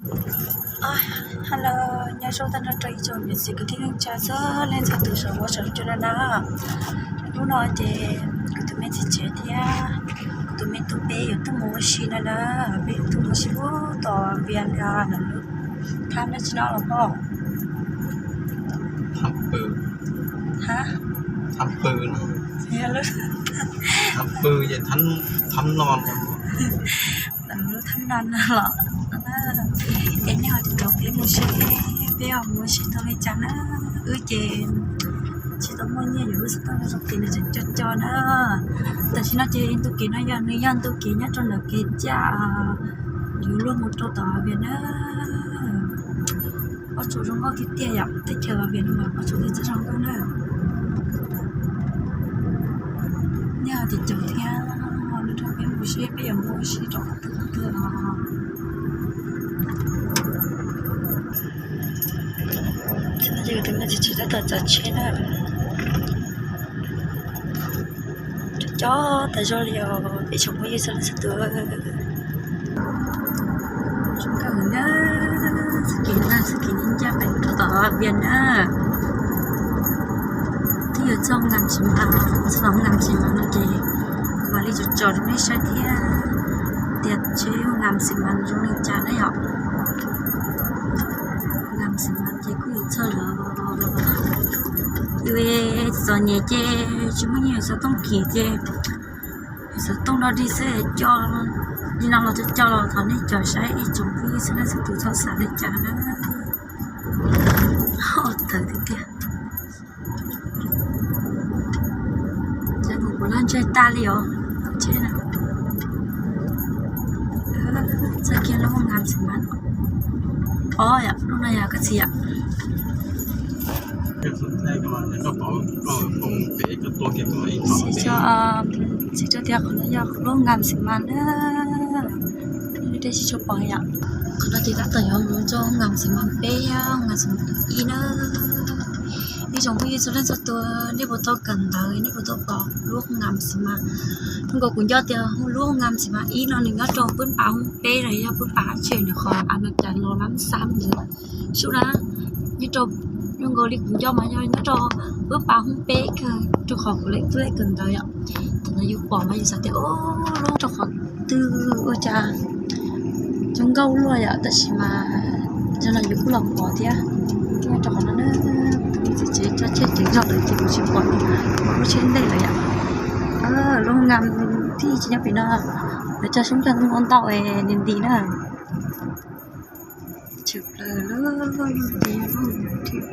Hello, nyob zoo tag nrho rau ib tsoom niam txiv kwv tij neej tsa txhua leej txhua tus saum huab saum cua no na. Hnub no ces kuv tus me txiv tsev thiab kuv tus me tub peb yuav tuaj mus ua si no na. Peb yuav tuaj mus ua si ub tom Vias Nas lub thab dab tsi no los pom. Thab pw, thab pw no, thab pw ces thab no, lub thab no no los. Es nej ho cov peb mus seb peb ho mus ua si tau li cas na. Wb ces tsis tau muaj nyiaj yuav wb xov tooj zoo kev nws tseem co co na. Tam sim no ces ntu kev no yog nws yog ntu kev nyob rau ntawm kev ncaj yuav luag mus rau tom Vias na. Pob tsuas zoo nkauj tiag tiag yom, teb chaws Vias no mas pob tsuas thiaj txawj zoo nkauj na. Nej ho tias caum thiab, nrog peb mus seb peb yuav mus ua si rau qhov twg qhov twg os. Tus me txiv tsev tab tom tsav tsheb na. Cov tas zog li os ib tsoom phooj ywg txhua leej txhua tus. Zoo nkauj heev na, txoj kev na, txoj kev ncaj pem rau tom Vias na. Twb yuav txog Ngam Xis Mas, txog Ngam Xis Mas no ces kuv mam li tso tso rau nej saib thiab tias tsheb Ngam Xis Mas zoo li cas na yom. Ngam Xis Mas ces kuj yuav txog lawm. Yus txom nyem ces tsis muaj nyiaj yuav xov tooj kim ces yuav xov tooj no dig xwb, co li no los co co los thov nej cov saib ib tsoom phooj ywg txhua leej txhua tus txhob xav li cas na. Tawv tiag tiag. Ces kuv laj ntseg tag li os. Txog kiag lub Ngam Xis Mas. Ob yom, lub no yog koj txiv yom. Txiv tso, txiv tso tias qhov no yog lub Ngam Xis Mas na. Dej tsis tshua pom yom. Qhov no ces tab tom yuav mus rau Ngam Xis Mas peb, Ngam Xis Mas ib na. Ib tsoom phooj ywg txhua leej txhua tus, nej puas tau kawm ntawv, nej puas tau pom lub Ngam Xis Mas? Zoo nkaus kuv nco tias lub Ngam Xis Mas ib no nws nyob rau pub pas hoob peb los yog pub pas hoob tsib nws qhov a no cas los lab xab ntawd sub na. Nyob rau, zoo nkaus li kuv nco mas yog nyob rau pub pas hoob peb kawg rau qhov kuv lem tub lem kawm ntawv yom. Thaum ntawd yus pom mas yus xav tias lub rau qhov twg ua cas zoo nkauj luaj yom, tab sis mas zaum no yus kuj los pom thiab. Nyob rau qhov no na, tus me txiv tsev tso tsheb ceev zog lawm ces kuv tsis pom lub tsheb ntej lawm yom. Lub Ngam Xis Mas tsis nyob pem no, lawv tso soob rog ntau ntau es nti nti na. Tshwm plaws lub, lub Ngam Xis Mas thib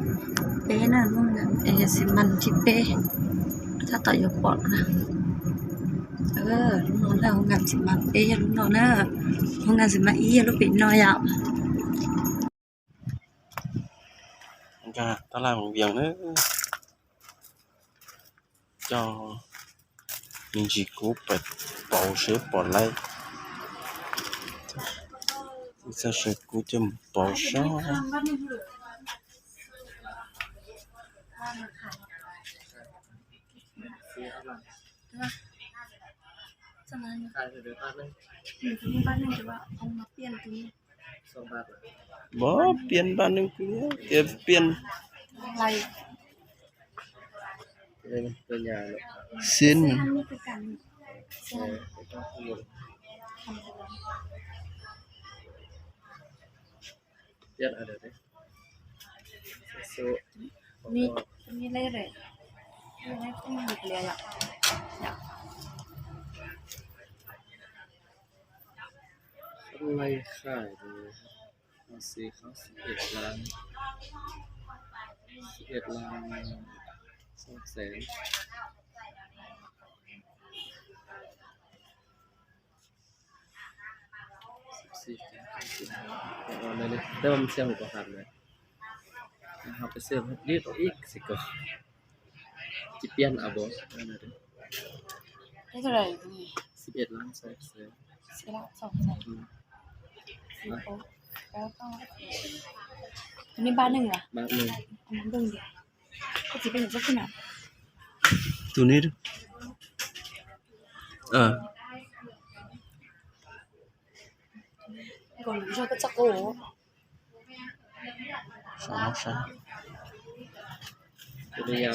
peb na, lub Ngam Xis Mas thib peb, tab tom yuav pom na. Lub no na, hoob Ngam Xis Mas peb yog lub no na, hoob Ngam Xis Mas ib yog lub pem no yom. Nkag tab laj mus Vias na, coj me ntsis kub pais pauv seb pom laib. Txog sawv kuv coj mus pauv sab. Muab pian npaj neeg kuv tias pian xin. Lai khai, xi khos siv pem lan, siv pem lan, xov xev. Teb xiab hauv ko has na, hauv ko xiab hauv dib tau ib xi ko. Tsis pian a bo. Siv pem lan xov xev. Tus ni npaj neeg a? Npaj neeg. Tus ni. Nkaus lus zog koj txoj koob.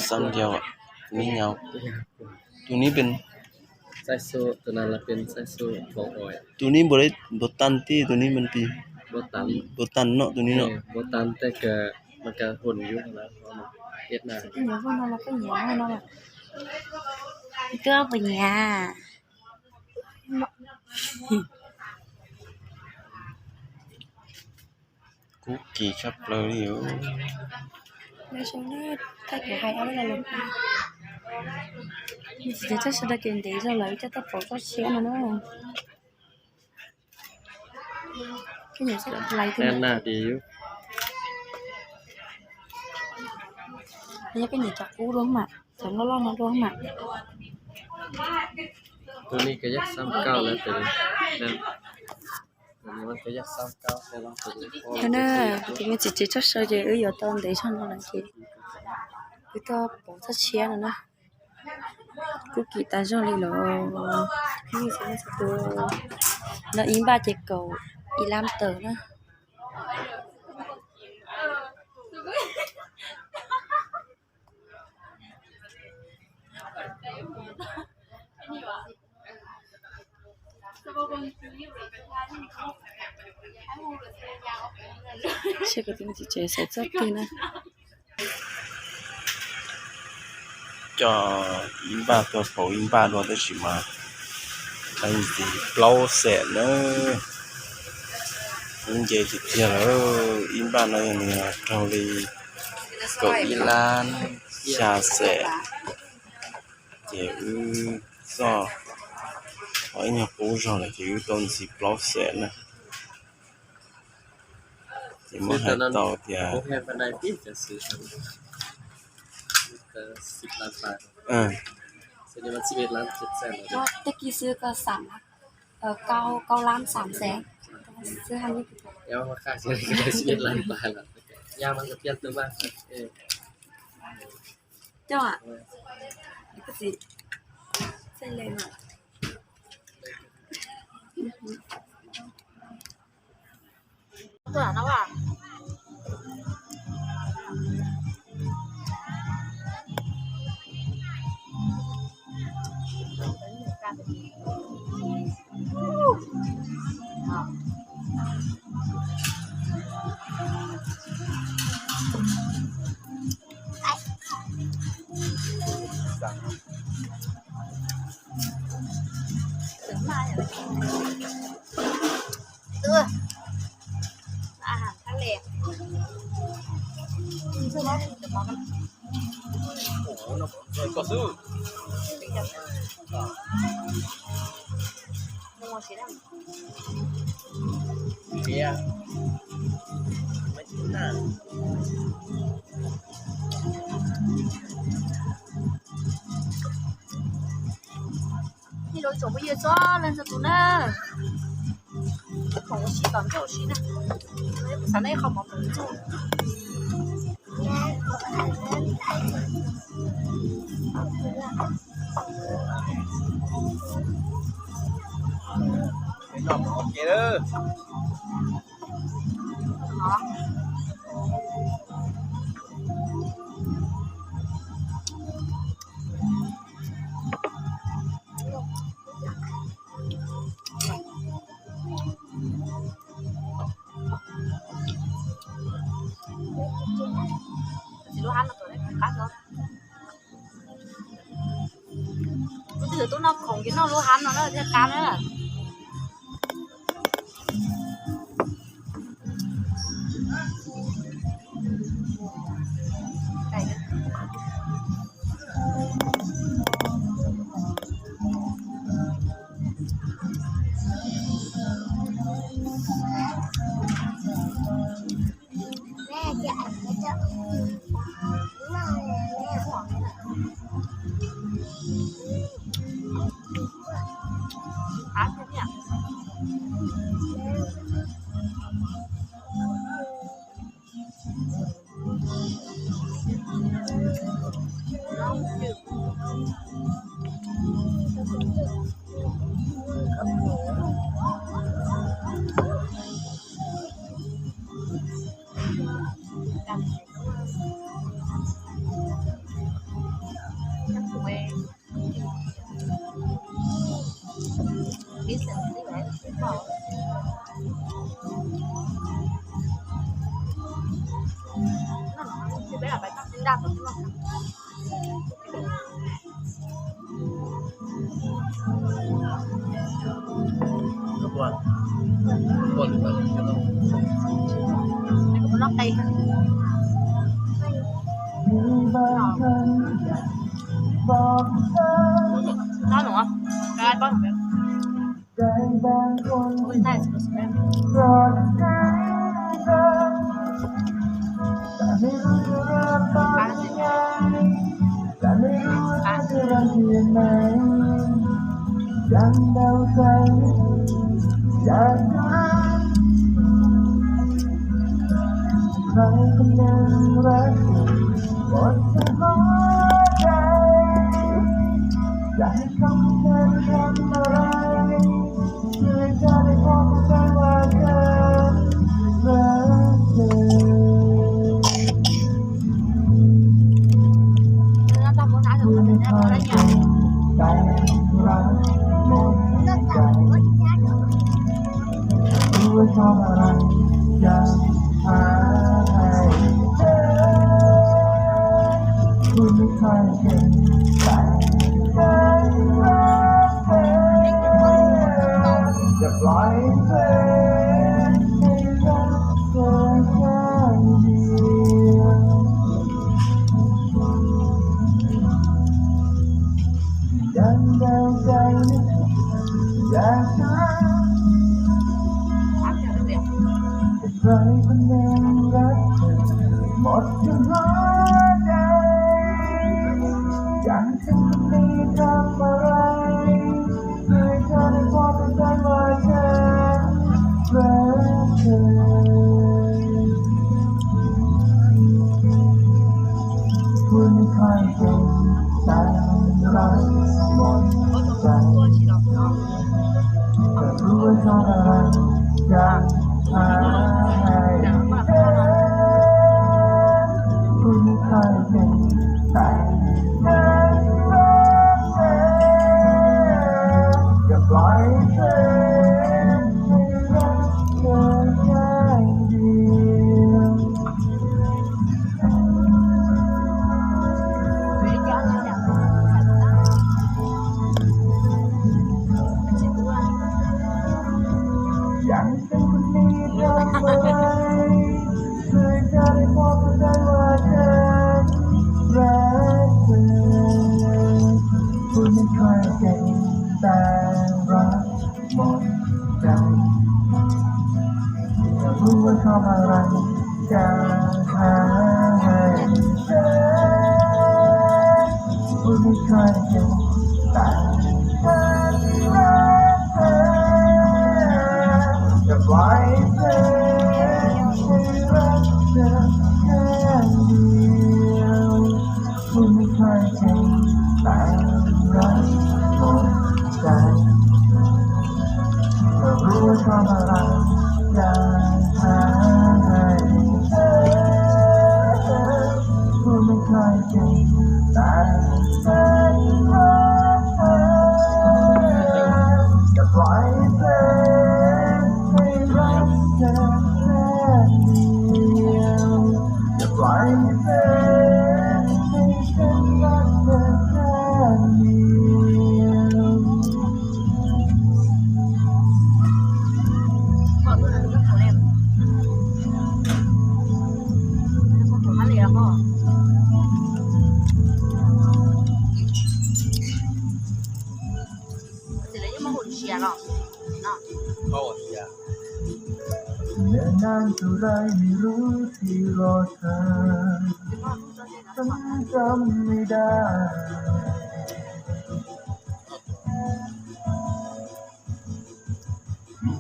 Xab ncaus, neb nyaus. Tus neb pes, tus neb npaum, npaum tas tib, tus neb npaum tas no, tus neb no. Twb puas nyiam? Kub kis tshaj plaws li os. Thaij kuv hais ob lub lo lus. Tsis txhob sawv daws ces ntev zog lawm, coj toj pauv txoj sia no na. Koj nyiam lais twg? Yog koj nyiam cov qub dua mas, cov loj loj no dua mas. Tus neb, tus me txiv tsev txoj saw ces wb yuav tau ntev zog no lawm ces wb toj pauv txoj sia no na. Kub kis tas zog li los. No ib npaj ces kaum ib lab tawm na. Seb kuv tus me txiv tsev xaiv txoj twg na. Coj ib npaj tuaj pauv ib npaj dua tab sis mas ntxiv plaub xees na. Kuv nce tiag tiag lawm, ib npaj no yog nws raug li kaum ib lab xya xees. Ces wb txoj, ho ib nyuag qub zog lawm ces wb tau ntxiv plaub xees na. Ces muab hais tau tias, tag kis xwb koj xam, kaum lab xam xees. Coj, koj txiv, txhaj le mas. Ib zaug tsoom phooj ywg txhua leej txhua tus na, khoom ua si tom ntej ua si na, xav tau ib qho mov tom ntej. Lub hab no tuaj qab no. Kuv twb tub noj khoom ces noj lub hab no na thiaj qab na. Qab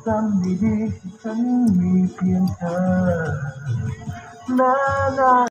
Tâm đi đi, chỉ tránh mi phiền thơ. Na na.